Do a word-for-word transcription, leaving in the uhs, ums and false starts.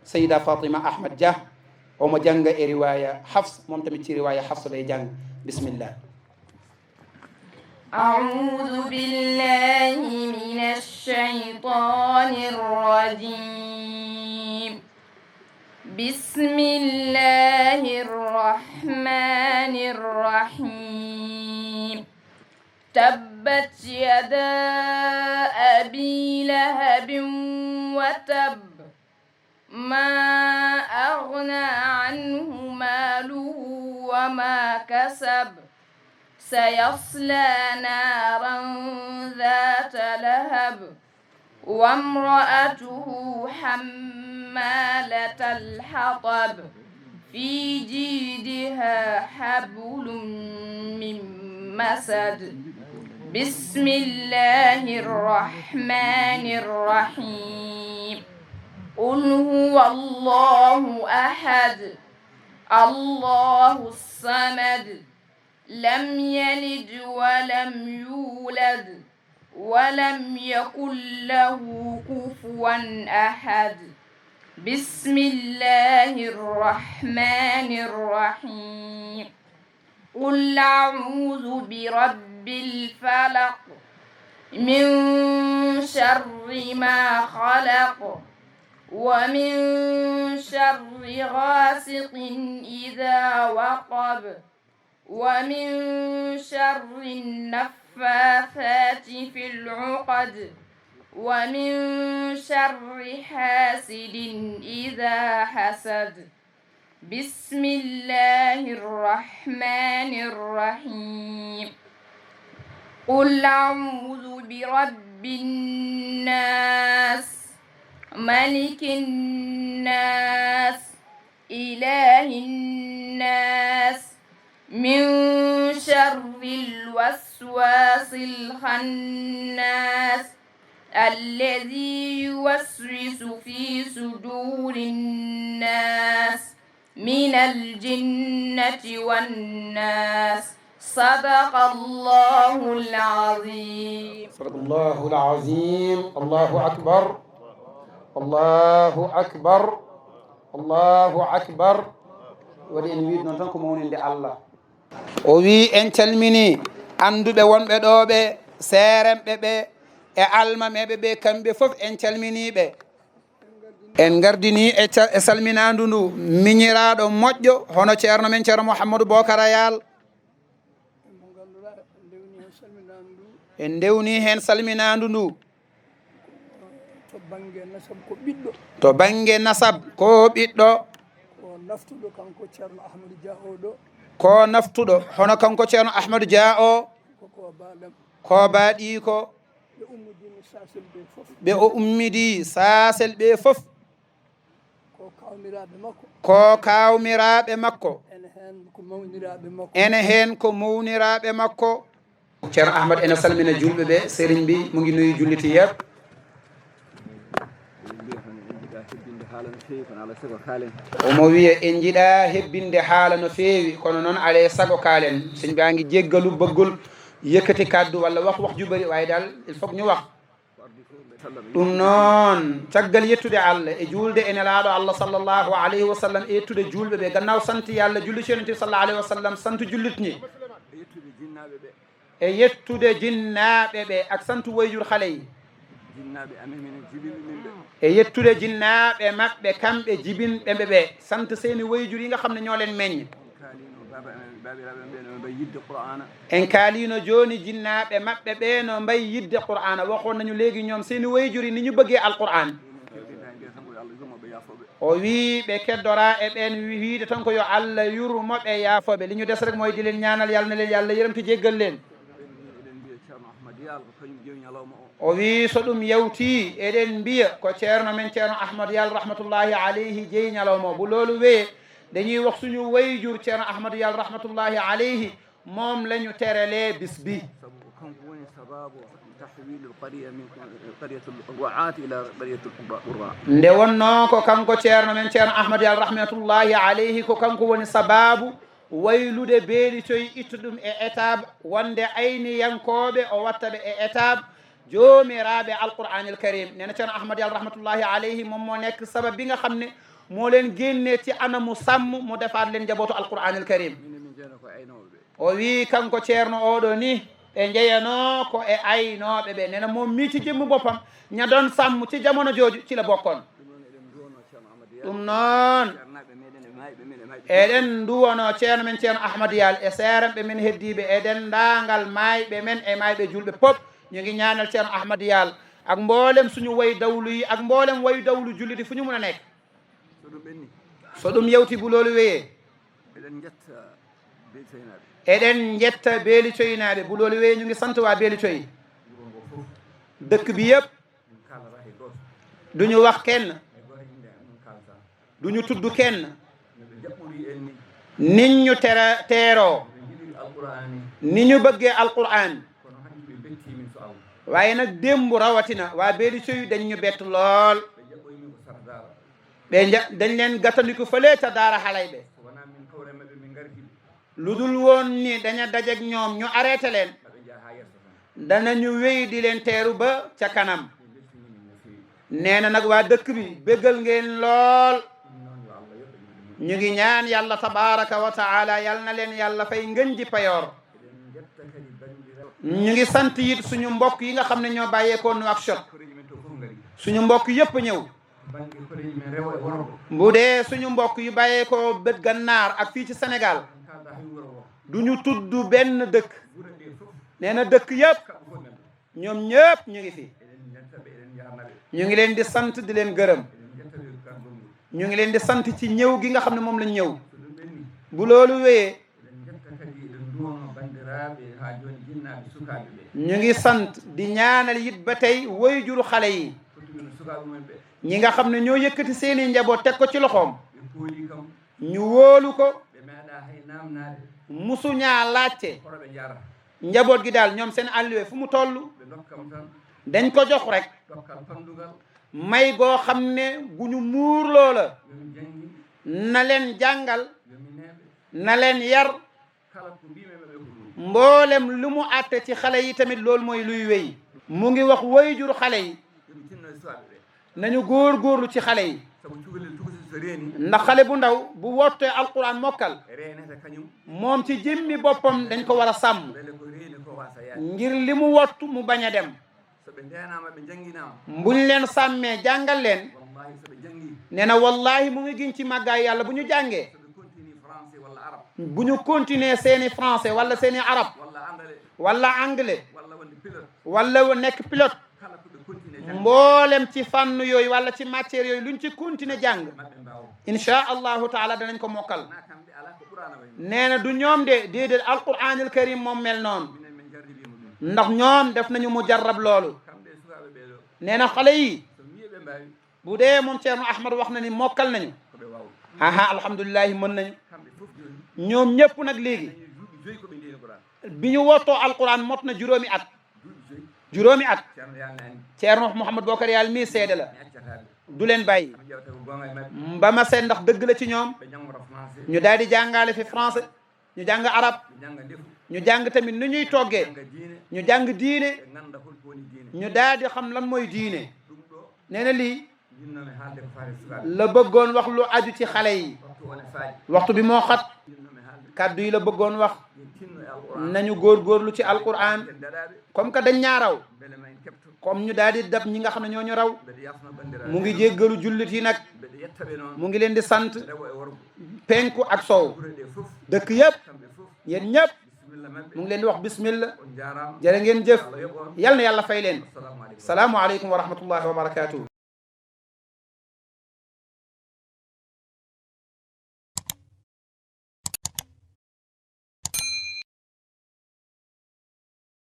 Sayida Fatima Ahmad Dia, omo jannga e riwaya Hafs, moom tamit ci riwaya Hafs lay jàng. Bismillah. أعوذ بالله من الشيطان الرجيم. بسم الله الرحمن الرحيم. تبت يدا أبي لهب وتب. ما أغنى عنه ماله وما كسب. سيصلى نارا ذات لهب. وامرأته حمالة الحطب. في جيدها حبل من مسد. بسم الله الرحمن الرحيم. قل هو الله أحد. الله الصمد. لم يلد ولم يولد. ولم يكن له كفوا أحد. بسم الله الرحمن الرحيم. قل أعوذ برب الفلق. من شر ما خلق. ومن شر غاسق إذا وقب. ومن شر النفاثات في العقد. ومن شر حاسد إذا حسد. بسم الله الرحمن الرحيم. قل أعوذ برب الناس. ملك الناس. إله الناس. من شر الوسواس الخناس. الذي يوسوس في صدور الناس. من الجنة والناس. صدق الله العظيم. Sadaqallahul azim. Allahu akbar. Allahu akbar. Allahu akbar. Waɗi en wiide noon tan ko mawninde Allah. O wi en calmini annduɓe wonɓe ɗo ɓe, seeremɓe ɓe, e almameɓe ɓe, kamɓe fof en calminiɓe. En gardini e ca-, e salminandu ndu miñiraɗo moƴƴo hono ceerno men ceerno Mouhamadou Bokara Yal. Mo ngannduɗaa en ndewni heen salminaandu ndu En ndewni heen salminandu ndu to bannge nasab ko ɓiɗɗo, to bannge nasab ko ɓiɗɗo, ko naftuɗo kanko Ceerno Ahmadou Dia o ɗo, ko naftuɗo hono kanko ceerno Ahmadou Dia o, ko ko baɗam ko baɗiko. Ɓe ummidini Sasel ɓe fof, Ɓe o ummidi Sasel ɓe fof ko kawmiraaɓe makko, ko kawmiraaɓe makko, ene heen ko mawniraaɓe makko. Ene heen ko mawniraaɓe makko. Ceerno Ahmad ene salmina julɓe ɓe, serigne bi mu ngi nuyu julliti yëpp. Omo wiya en njiɗa hebbinde haala no feewi, kono noon alay sago kaalen. Sëñ baa ngi jéggalu bëggul yëkkati kàddu walla wax wax ju bari, waaye daal il faut ñu wax. Ɗum noon, caggal yettude Allah e juulde e nelaaɗo Allah sallallahu alayhi wa sallam, e yettude juulɓe ɓe, gannaaw sant Yàlla, julli ci Yonent bi sallallahu alayhi wa sallam, sant jullit ñi, e yettude jinnaaɓe ɓe ak sant wayjur xale yi, e yettude jinnaaɓe maɓɓe kamɓe jibinɓe ɓe, sant seeni wayjur yi nga xam ne ñoo leen meññ. En kaaliino jooni jinnaaɓe maɓɓe ɓe no mbayi yidde Qur'aana. Waxoon nañu léegi ñoom seeni wayjur yi ni ñu bëggee Alqur'aan. O wii ɓe keddora e ɓeen wiide tan ko yo Allah yurmo ɓe, yaafo ɓe. Li ñu des rek mooy di leen ñaanal Yàlla na leen Yàlla yërëm te jéggal leen. O wii so ɗum yawtii eɗen mbiya ko ceerno men ceerno Ahmadu Yàlla rahmatullahi alayhi jeyi ñalawma o. Bu loolu wéyee dañuy wax suñu wayjur ceerno Ahmadu Yàlla rahmatullahi alayhi moom la ñu terelee bis bi. Sabu ko kanko woni sababu tahwilul qariya min qariyatul ru'ati ila qariyatul qurra. Nde wonnoo ko kanko ceerno men ceerno Ahmadu Yàlla rahmatullahi alayhi ko kanko woni sababu waylude beeli coyi ittu ɗum e étape wonde ayniyankooɓe o watta ɓe e étape Joomiraaɓe Alqur'aanil Kariim. Nee na Ceerno Ahmad Yàlla rahmatullahi alayhi, moom moo nekk sabab bi nga xam ne moo leen génnee ci anamu sàmm, mu defaat leen njabootu Alqur'aanil Kariim. O wii kanko Ceerno oo ɗoo nii, ɓe njeyanoo ko e aynooɓe ɓe. Nee na moom mii ci jëmmi boppam, ña doon sàmm ci jamono jooju ci la bokkoon. Ɗum noon, eɗen nduwanoo Ceerno men Ceerno Ahmad Yàlla e seeranɓe men heddiiɓe e denndaangal maayɓe men e maayɓe juulɓe pop. Ñu ngi ñaanal Ceerno Ahmad Yàlla ak mboolem suñu way dawlu yi ak mboolem way dawlu julliti fu ñu mun a nekk. So ɗum ɓenni, so ɗum yawti bu loolu wéyee, eɗen njetta Beeli Coynaaɓe. Eɗen njetta Beeli Coynaaɓe. Bu loolu wéyee, ñu ngi sant waa Beeli Coy. Wuro ngo fof. Dëkk bi yëpp. Min kaalata hay gooto. Duñu wax kenn. Hay gooto innde mum kaalata. Duñu tudd kenn. No ɓe jaɓɓori en ni. Nit ñu tera teeroo. No ɓe njiɗiri Alqur'aani. Ni ñu bëggee Alqur'aan. Kono hanki ɓe betti min so Allah. Waaye nag démb rawatina waa Beeli Coy dañ ñu bett lool. Ɓe jaɓɓori min ko Sata Daara. Ɓe nja- dañ leen gàttandiku fële ca Daara Xalayɓe. So wonaa min kawra e maɓɓe, min ngarti ɓe. Lu dul woon ni daña dajeek ñoom, ñu arrêté leen, maɓe njaha haa yeeso tan. Danañu wéy di leen teeru ba ca kanam. Min mbeltiniima no feewi. Nee na nag waa dëkk bi, béggal ngeen lool. Ɗum noon, yo Allah yoɓ en. Ñu ngi ñaan Yàlla tabaaraka wa taala, Yal na leen Yàlla fay ngën ji payoor. Eɗen njetta kadi banndiraaɓe. Ñu ngi sant it suñu mbokk yi nga xam ne ñoo bàyyeekoo Nouakchott. Koreeji men to fof ngari. Suñu mbokk yëpp ñëw. Bannge koreeji men rewo e worgo. Bu dee suñu mbokk yu bàyyeekoo bët gànnaar ak fii ci Sénégal, en kaalda hay wuro woo. Duñu tudd benn dëkk. Gure ɗe fof. Nee na dëkk yëpp, kamɓe fof men. Ñoom ñëpp ñu ngi fi. Eɗen njetta ɓe, eɗen njaarna ɓe. Ñu ngi leen di sant, di leen gërëm. Eɗen njetta ɓe kangol ngol. Ñu ngi leen di sant ci ñëw gi nga xam ne moom lañ ñëw. So ɗum ɓenni. Bu loolu wéyee, eɗen njetta kadi, eɗen nduwama banndiraaɓe haa jooni, jinnaaɓe, sukaaɓe ɓe. Ñu ngi sant, di ñaanal it ba tey woyjuru xale yi. Fottuɓe no sukaaɓe mumen ɓe. Ñi nga xam ne ñoo yëkkati seeni njaboot teg ko ci loxoom. Ɓe pooli kam. Ñu wóolu ko. Ɓe meeɗaa hay naamnaade. Musuñaa laajte. Kono ɓe njaarata. Njaboot gi daal, ñoom seen alluwe fu mu toll. Ɓe ndokkam tan. Dañ ko jox rek. Dokkal panndugal. May goo xam ne gu ñu muur loola. Yo mi janngi. Na leen jàngal. Yo mi neeɓe. Na leen yar. Kala ko mbiimi maɓɓe ko ɗum. Mboolem lu mu àtte ci xale yi tamit, loolu mooy luy wéy. Mu ngi wax woyjur xale yi. Yo mi tinno e sukaaɓe ɓe. Nañu góorgóorlu ci xale yi. Sabu cukalel tokosel so reeni. Ndax xale bu ndaw bu wottee Alquraan mokkal, reenete kañum. Moom ci jëmmi boppam dañ ko war a sàmm. Mbele ko reeni ko waasa yaade. Ngir li mu wottu mu bañ a dem. So ɓe ndeenaama, ɓe njannginaama. Buñ leen sàmmee, jàngal leen. Wallaahi, so ɓe njanngi. Nee na wallaahi, mu ngi giñ ci màggaay Yàlla, bu ñu jàngee. So ɓe continue français walla arabe. Bu ñu continuer seeni français walla seeni arab. Walla anglais. Walla anglais. Walla wonde pilote. Walla wo nekk pilote. Kala ko ɓe continue janngi. Mboolem ci fànn yooyu walla ci matière yooyu, luñ ci continuer jàng. Maɓɓe mbaaw. Incha Allahu taala danañ ko mokkal. Wonaa kamɓe, alaa ko Qur'aana wayi. Nee na du ñoom de, déedéet, Alqur'aanil Kariim moom mel noonu. Minen min jarribiima ɗum. Ndax ñoom def nañu mu jarrab loolu. Kamɓe e sukaaɓe ɓee ɗoo. Nee na xale yi, so mi ɓe mbaawi. Bu dee moom Ceerno Ahmad wax na ni mokkal nañu. Ko ɓe waawi. Aha, alhamdulillahi, mën nañu. Kamɓe fof jooni. Ñoom ñëpp nag léegi. Dañi duuɓi joyi ko ɓe ndeeni Qur'aan. Bi ñu wottoo Alquraan mot na juróomi at. Duuɓi joyi. Juróomi at. Ceerno Yàlla na anndi. Ceerno Mouhamadou Bokar Yàlla mii seede la. Mi accataa ɓe. Du leen bàyyi. Kam ƴeewta ko goonga e maɓɓe. Ba ma seet ndax dëgg la ci ñoom. Ɓe njanngoto français. Ñu daal di jàngaale fi français. Ñu jàng arab. Ɓe njannga ndefu. Ñu jàng tamit nu ñuy toggee. Ɓe njannga diine. Ñu jàng diine. Ɓe ngannda hol ko woni diine. Ñu daal di xam lan mooy diine. Ɗum ɗoo. Nee na lii. Njinnoomi haalde ko faati e sukaaɓe. La bëggoon wax lu aju ci xale yi. Waxtu o ne faaji. Waxtu bi moo xat. Njinnoomi haalde. Kàddu yi la bëggoon wax. Yo tinno e Alqur'aan. Nañu góorgóorlu ci Alqur'aan. Ken daɗaaɓe. Comme que dañ ñaa raw. Mbele ma en keɓto. Comme ñu daal di dab ñi nga xam ne ñoo ñu raw. Mbeɗa yaafno banndiraaɓe. Mu ngi jéggalu jullit yi nag. Mbeɗa yetta ɓe noon. Mu ngi leen di sant. Rewo e worgo. Penku ak sow. Gure ɗe fof. Dëkk yëpp. Kamɓe fof. Yéen ñëpp. Bisimilla maɓɓe. Mu ngi leen di wax bismillah. On njaaraama. Jërë ngeen jëf. Yàlla yoɓ on. Yal na Yàlla fay leen. Assalaamu aleykum. Salaamu aleykum wa rahmatullahi wa barakaatuh.